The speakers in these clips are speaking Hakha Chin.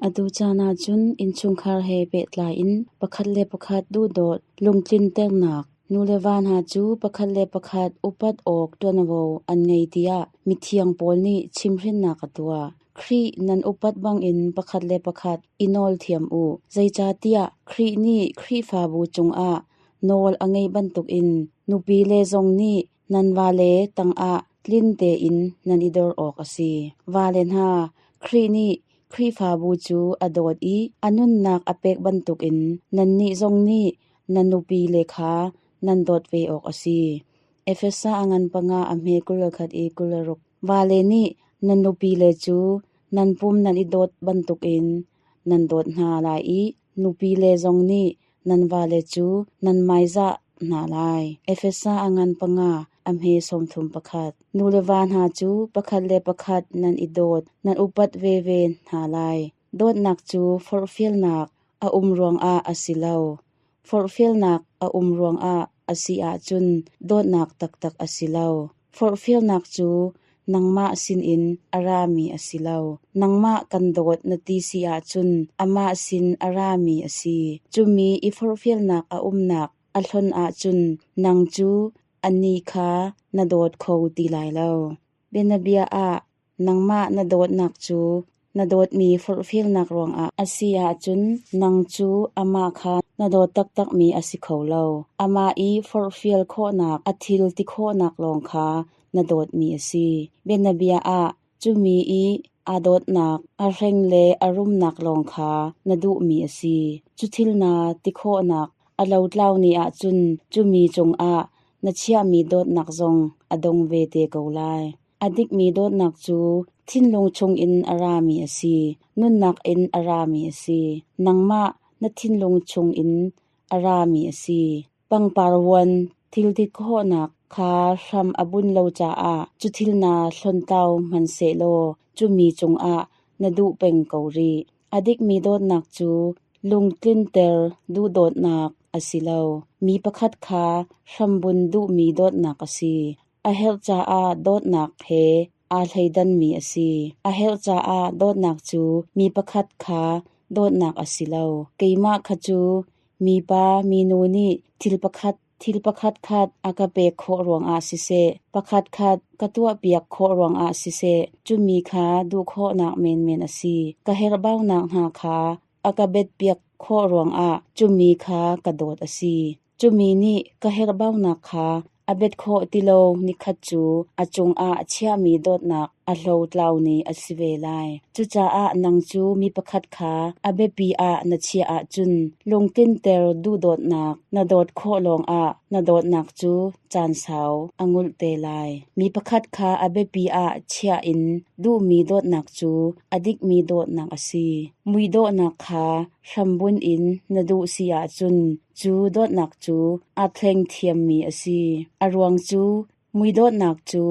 Atu caan ahcun innchungkhar he pehtlai in pakhat le pakhat duhdawt lungtlinternak, nu le va hna cu pakhat le pakhat upat awk ṭuanvo an ngei tiah mithiang Paul nih chimhhrinnak a tuah. Khrih nan upat bangin pakhat le pakhat i nawl thiam u, zeicahtiah Khrih nih Khrihfabu cungah nawl a ngeih bantukin nupile zong nih nan vale tangah tlin tein nan i dor awk a si. Vale hna, Khrih nih Khrihfabu cu a dawt i a nunnak a pek bantukin nannih zong nih nan nupile kha nan dawt ve awk a si. Efesa a ngan panga a hme 21 i 26. Vale nih nan nupile cu nan pum nan i dawt bantukin nan dawt hna lai i nupile zong nih nan vale cu nan hmaizah hna lai. Efesa a ngan panga a hme 31. Nu le va hna cu pakhat le pakhat nan i dawt, nan upat veve hna lai. Dawtnak cu forhfialnak a um ruangah a si lo. Forhfialnak a um ruangah a si ahcun dawtnak taktak a si lo. Forhfialnak cu nangmah sinin a rami a si lo. Nangmah kan dawt na ti si ahcun amah sin a rami a si. Cumi i forhfialnak a umnak a hlon ahcun nang cu anih kha na dawt kho ti lai lo. Bianabia ah, nangmah na dawtnak cu na dawtmi forhfialnak ruangah a si ahcun nang cu amah kha na dawt taktakmi a si kho lo. Amah i forhfial khawhnak, a thil ti khawhnak lawng kha na dawtmi a si. Bianabia ah, cumi i aa dawtnak, a hreng le a rumnak lawng kha na duhmi a si. Cu thil na ti khawhnak a lotlau ni ahcun cumi cungah na chiahmi dawtnak zong a dong ve te ko lai. A dikmi dawtnak cu thinlung chungin a rami a si, nunnak in a rami a si, nangmah na thinlung chungin a rami a si. Pangpar vuan thilti khawhnak kha hram a bunh lo caah cu thil na hlawntau hmanhsehlaw cumi cungah na duh peng ko rih. A dikmi dawtnak cu lungtlinter duhdawtnak a si lo. Mi pakhat kha hrambunh duhmi dawtnak a si. A herh caah dawtnak he aa thleidanmi a si. A herh caah dawtnak cu mi pakhat kha dawtnak a si lo. Keimah kha cu mipa minu nih thil pakhat thil pakhatkhat a ka pek khawh ruangah siseh, pakhatkhat ka tuahpiak khawh ruangah siseh, cumi kha duh khawhnak menmen a si. Ka herhbaunak hna kha a ka betpiak khawh ruangah cumi kha ka dawt a si. Cumi nih ka herhbaunak kha a bet khawh ti lo nikhat cu a cungah chiahmi dawtnak a hlotlau ni a si ve lai. Cucaah nang cu mi pakhat kha a biapi ah na chiah ahcun lungtlinter duhdawtnak na dawt khawh lawngah na dawtnak cu caan sau a ngulh te lai. Mi pakhat kha a biapi ah chiah in duhmi dawtnak cu a dikmi dawtnak a si. Muidawhnak kha hrambunh in na duh si ahcun cu dawtnak cu aa thleng thiammi a si. A ruang cu muidawtnak cu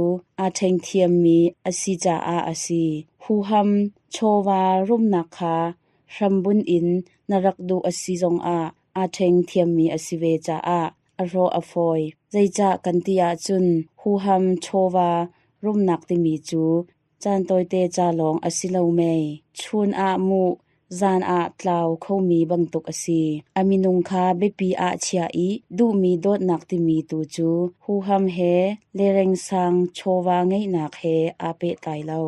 aa thleng thiammi a si caah a si. Huham chawva rumnak kha hrambunh in na rak duh a si zongah aa thleng thiammi a si ve caah a hrawh a fawi. Zeicah kan ti ahcun huham chawva rumnak timi cu Caan tawite ca lawng a si lo mei. Chun ah muh, zan ah tlau khomi bantuk a si. A minung kha biapi ah chia i duhmi dawtnak timi tu cu huham he le rengsang chawva ngeihnak he aa pehtlai lo.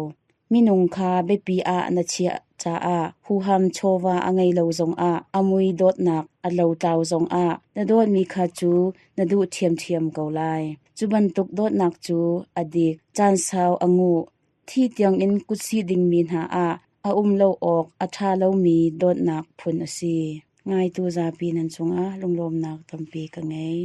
Minung kha biapi ah na chiah caah huham chawva a ngei lo zongah a mui dawtnak a lotlau zongah na dawtmi kha cu na duh ṭhiamṭhiam ko lai. Cu bantuk dawtnak cu a dik, caan sau a nguh, thi tiangin kutsih dingmi hna ah a um lo awk a ṭha lomi dawtnak phun a si. Ngaitu zapi nan cungah lunglawmnak tampi ka ngei.